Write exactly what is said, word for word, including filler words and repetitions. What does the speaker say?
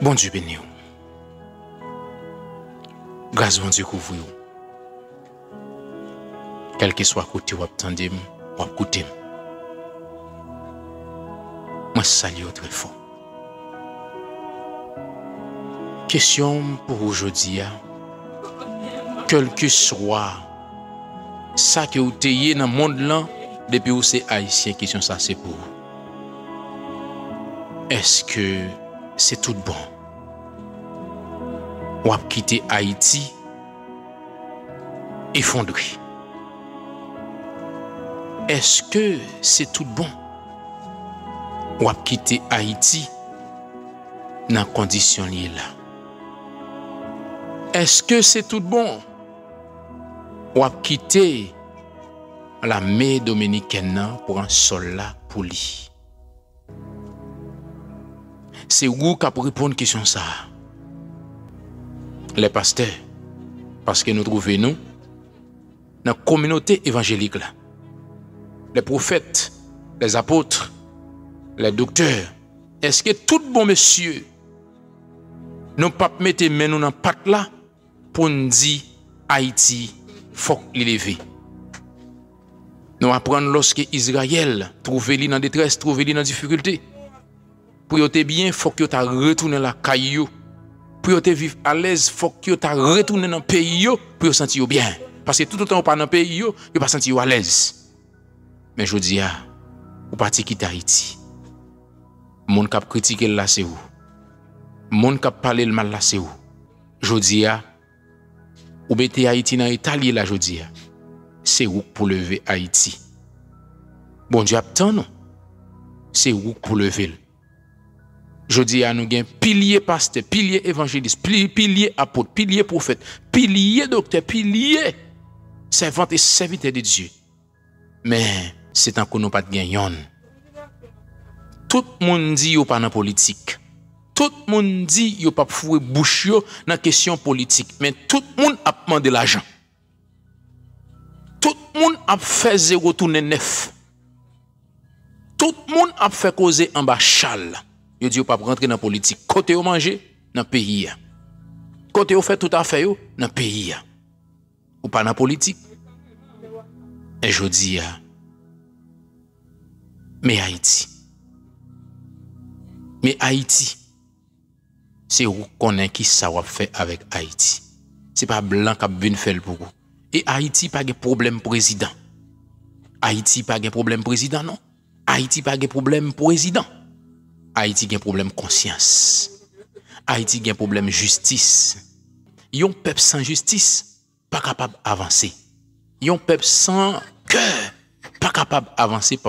Bondye beni w. Gras Bondye kouvri w. Kèlkeswa kote w ap tande m, w ap koute m. Mwen salye w trè fò. Kesyon m pou ou jodi a, kèlkeswa sa ke w te ye nan mond lan, depi w se Ayisyen, kesyon sa se pou ou. Èske se tout bon w ap kite Ayiti efondre? Èske se tout bon w ap kite Ayiti nan kondisyon l ye la? Èske se tout bon w ap kite lame dominikèn nan pran sòl la pou li? Se ou k ap reponn kesyon sa a. Lè pastè, paske nou twouve nou nan kominote evanjelik la. Lè pwofèt, lè apot, lè doktè, èske tout bon mesye nou p ap mete men nou nan pat la pou n di Ayiti fòk li leve? Nou aprann lòske Izrayèl twouve li nan detrès, twouve li nan difikilte, pou yo te byen, fòk yo ta retounen lakay yo. Pou yo te viv alèz, fòk yo ta retounen nan peyi yo, pou yo santi yo byen. Paske toutotan yo pa nan peyi yo, yo pa santi yo alèz. Men jodi a, ou pati kite Ayiti. Moun k ap kritike l la se ou. Moun k ap pale l mal la se ou. Jodi a, ou mete Ayiti nan eta l ye la jodi a. Se ou k pou leve Ayiti. Bondye ap tann ou. Se ou k pou leve l. Jodi a, nou gen pilye pastè, pilye evanjelis, pli-, pilye apot, pilye pwofèt, pilye doktè, pilye sèvant e sèvitè de Dye. Men, se tankou nou pa t gen yonn. Tout moun di yo pa nan politik. Tout moun di yo p ap foure bouch yo nan kesyon politik. Men tout moun ap mande lajan. Tout moun ap fè zewo tounen nèf. Tout moun ap fè koze anba chal. Yo di yo p ap rantre nan politik. Kote yo manje? Nan peyi a. Kote yo fè tout afè yo? Nan peyi a. Ou pa nan politik. E jodi a, men Ayiti. Men Ayiti. Se ou k konnen ki sa w ap fè avèk Ayiti. Se pa blan k ap vin fè l pou ou. E Ayiti pa gen pwoblèm prezidan. Ayiti pa gen pwoblèm prezidan, non. Ayiti pa gen pwoblèm prezidan. Ayiti gen pwoblèm konsyans. Ayiti gen pwoblèm jistis. Yon pèp san jistis pa kapab avanse. Yon pèp san kè pa kapab avanse.